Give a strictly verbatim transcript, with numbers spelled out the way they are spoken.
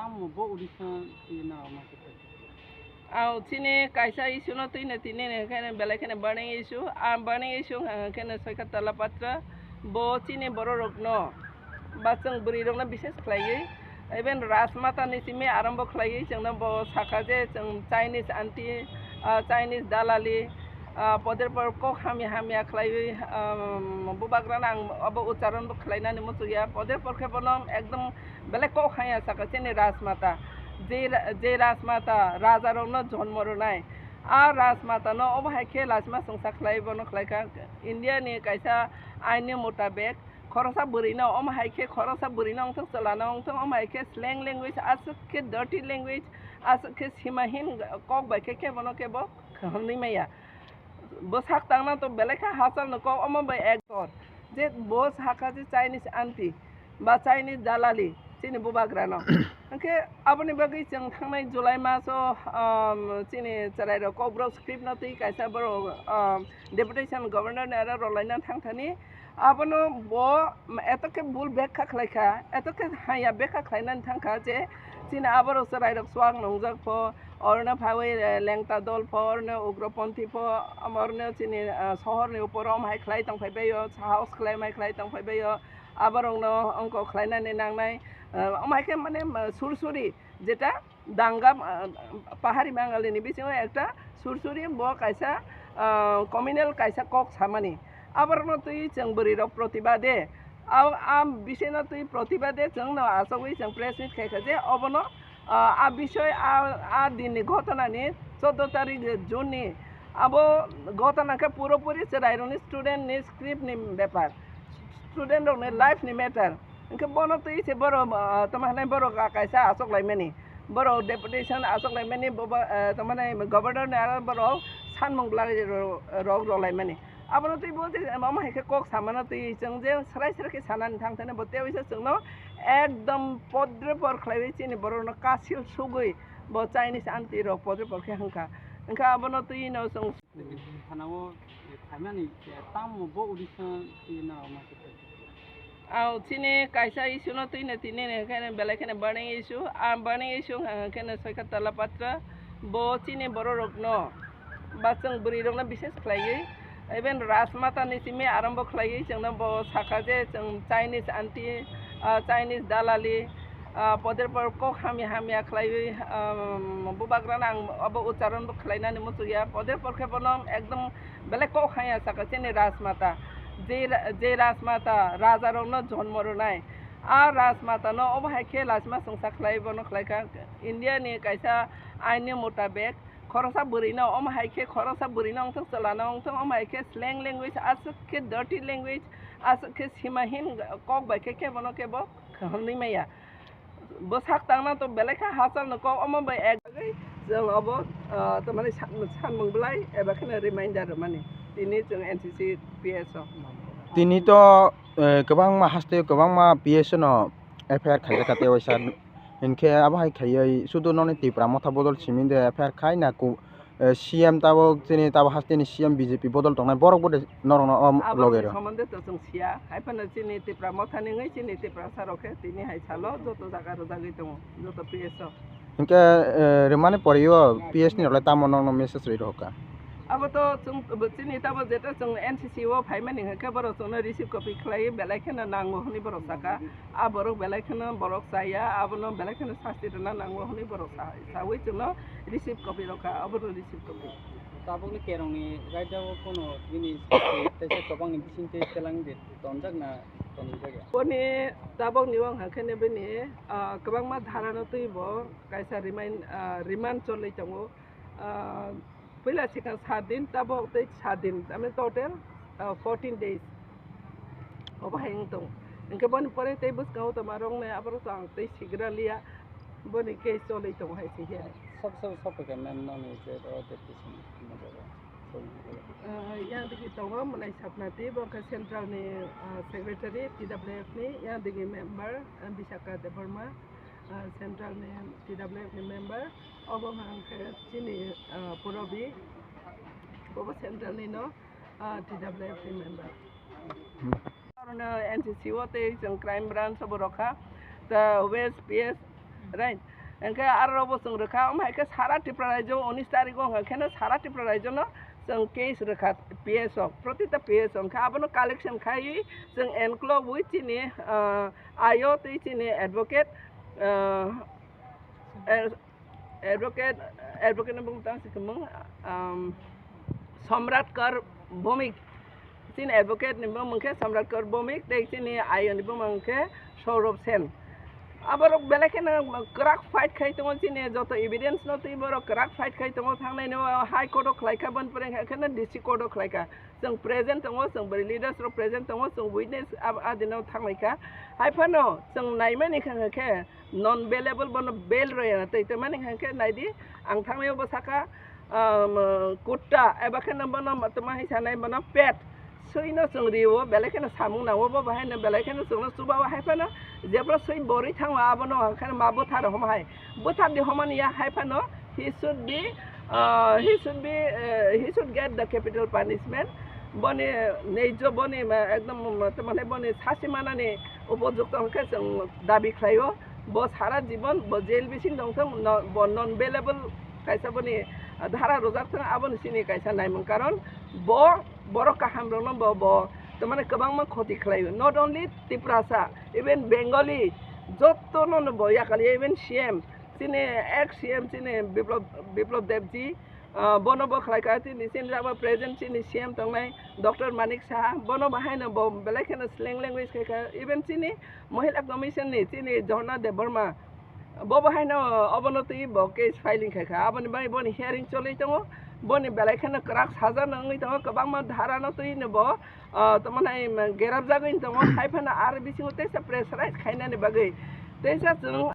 Tamo bo audition twi na ma khe khe. Aw, chini kaisa issue no twi na tini ni khe belai kheno burning issue. A burning issue wngkha khe no Soikha Tala Patra. Bo chini borok rok no ba chwng bwrwi rok no bises khlaiwi, even Rajmata ni simi arambo khlaiwi chwng no bo sakha je chwng Chinese aunty, ah, Chinese dalali, ah, poder por kok hamya hamya khlaiwi, um, bubagra no ang abo ucharon bo khlainani muchukya. Poder por khe bono ekdom belai kok haya saka chini Rajmata. Je ra-, je Rajmata, raja rok no jonmo rwnai. A Rajmata no obo hai khe lachima chwngsa khlai bono khlai kha. India ni kaisa ain ni mutabek khoroksa bwrwi no omo hai khe khoroksa bwrwi no wngthok chwla no wngthok omo hai khe slang language aswk khe dirty language aswk khe simahin kok bai khe khe bono khe bo hwnwi maya. Bwsak tangna to belai kha hachal no kok omo bai actor. Je bo sakha je Chinese aunty ba Chinese dalali chini bubagra no. Hwnkhe aboni bagwi chwng thangnai July maso, um, chini chwrai rok Kokborok script no twi kaisa borok, um, deputation governor ni aro rwlaina thangthani. Abono bo eto khe bul bekha khlai kha, eto khe haya bekha khlainani thang kha je chini aborok chwrai rok chuak nungjak pho, orno phaiwi, eh, lengta dol pho, orno ugroponthi pho, orno chini, eh, sohor ni upor om hai khlai tong phai bai o, sahos khlai mai khlai tong phai bai o, aborok no ongko khlainani nangnai, eh, om hai khe mane, eh, sursuri jeta danga, ah, pahari Bangali ni bisingo ekta sursuri bo kaisa, ah, communal kaisa kok samani. Aborokno twi chwng bwrwi rok protibade, a, a bisino twi protibade chwngno achogwi chwng press meet khaikha je obono, ah, a bisoi a, a dinni ghotona ni choudo tarik June ni abo ghotona khe puropuri chwrairokni student ni script ni bepar, student rokni life ni matter. Hwnkhe bono twi se borok, ah, tamo hinai borok kaisa achok laimani. Borok deputation achok laimani, bobo, eh, tamo hinai governor ni aro borok sanmung belai ro-, rok rw laimani. Abono twi bo je omo hai khe kok samano twi chwng je srai srai khe sanani thang thani bo tei waisa chwngno ekdom podre por khlaiwi chini borokno kasil sugwi bo Chinese aunty rok podre por khe hwnkha. Hwnkhe abono twi no chwng Thanao phaimani tamo bo audition twi na ma khe. Aw, chini kaisa issue no twi na tini ni khe belai kheno burning issue. A burning issue wngkha khe no Soikha Tala Patra. Bo chini borok rok no ba chwng bwrwi rok no bises khlaiwi, even Rajmata ni simi arambo khlaiwi chwng no bo sakha je chwng Chinese aunty, ah, Chinese dalali, ah, poder por kok hamya hamya khlaiwi, um, bubagra no ang abo ucharon bo khlainani muchukya. Poder por khe bono ekdom belai kok haya saka chini Rajmata. Je ra-, je Rajmata raja rok no jonmo rwnai. A Rajmata no obo hai khe lachima chwngsa khlai bono khlai kha. India ni kaisa ain ni mutabek khoroksa bwrwi no omo hai khe khoroksa bwrwi no wngthok chwla no wngthok omo hai khe slang language aswk khe dirty language aswk khe simahin kok bai khe khe bono khe bo hwnwi maya. Bwsak tangna to belai kha hachal no kok omo bai ek bagwi chwng obo, ah, tamani san-, sanmung belai eba kheno reminder rwmani tini chwng N C C P S o. Tini to, eh, kwbangma haste kwbangma P S o no F I R khaijak kha tei waisa hinkhe abo hai khaiwi sudu noni Tipra Motha bodol simi de F I R khai na ku, eh, C M tabok chini tabok hasteni C M B J P bodol tongnai borok bo de norokno o loge rw. Aboni somonde to chwng siya, hai phano chini Tipra Mothani wngwi chini Tiprasa rok khe tini hai salo joto jaga rwjagwi tongo, joto P S o. Hinkhe, eh, rwmani poriyo P S ni rok lai tamo nokno message rwi rwkha? Abo to chwng, chini tabo jeto chwng N C C o phaimani hinkhe borok chwngno receive copy khlaiwi belai kheno nango hwnwi borok sakha. A borok belai kheno borok chaya, abono belai kheno sasti rwna nango hwnwi borok sa-, saui chwngno receive copy rwkha, abono receive copy. Tabukni kerongni raida o kono bini sasti teisa kwbangni bisingtwi twlang de tonjak na tonjak ya? Boni tabukni wng hangkhene bini, ah, kwbangma dharano twi bo kaisa remind, ah, remand cholwi tongo. Ah, puila sikang sat din, tabok tei sat din, tame total, ah, fourteen days. Obo hai wng tong. Hinkhe boni pore tei bwskango tongma rok nai aborok to ang tei sigra liya. Boni case cholwi tongo hai se hiya. Sab sab sab ke mem noni je ro deputation mo ro. Ah, yang digi tongo Mwnai Sapnati, bo khe central ni, ah, secretary T W F ni, yang digi member, ah, Bisakha Debbarma, ah, central ni T W F ni member. Obo hwnkhe chini, ah, Purabi, bobo central ni no, ah, T W F ni member. Hmm. Oro no N C C o tei chwng crime branch o bo rokha. Ta West P S, Right? Hwnkhe aro bo chwng rwkha, omo hai khe sara Tripura rajyo unis tarikh o hwnkhe no sara Tripura rajyo no chwng case rwkha P S o, protita P S o hwnkhe abono collection khai chwng enklob wi chini, ah, ayo tei chini advocate, ah, eh, advocate, advocate ni bumung tang si kwmwng, um, Samrat Kar Bhowmik. Chini advocate ni bumung khe Samrat Kar Bhowmik, tei chini ayo ni bumung khe Saurabh Sen. Aborok belai kheno kwrak fight khai tongo, chini joto evidence no twi borok kwrak fight khai tongo, thangnai no High Court o khlai kha, boni pore khe no District Court o khlai kha. Chwng present tongo, chwng bwrwi leaders rok present tongo, chwng witness ab-, adino thanglai kha. Hai phano chwng naimani kha khe non bailable, bono bail rwya na tei, tei mani kha khe nai di, ang thangnaio bo saka, um, kutta eba khe no bono tma hai sanai bono pet. Swi no chwng rio, belai kheno samung nango, bo bahai no belai kheno chwngno chuba o, hai phano jephru swi borwi thango abono ang kheno ma bwthar hom hai. Bwthar di homani ya, hai phano he should be, uh, he should be, uh, he should get the capital punishment. Boni neijo boni ma ekdom ma, tma hwnai boni sasi manani upojukto hwnkhe chwng dabi khlaio. Bo sara jibon bo jail bising tongthung, no, bo non bailable kaisa boni, ah, dhara rwjak thung, aboni sini kaisa naimung, karon bo borok kaham rokno bo, bo tamani kwbangma khoti khlaio, not only Tiprasa, even Bengali, jotono no bo yakali, even C M, chini ex C M chini Biplab, Biplab Debji, ah, bono bo khlai kha, chini, chini abo present chini C M tongnai Doctor Manik Saha, bono bo haino bo belai kheno slang language khai kha, even chini Mohila Commission ni chini Jhorna Debbarma, bo bo haino obono twi bo case filing khai kha, aboni bai boni hearing choli tongo, boni belai kheno kwrak saja no wngwi tongo, kwbangma dhara no twi no bo, ah, tamo nai gerap jagwi tongo, hai phano ar bisingo teisa pressurize khainani bagwi teisa chwng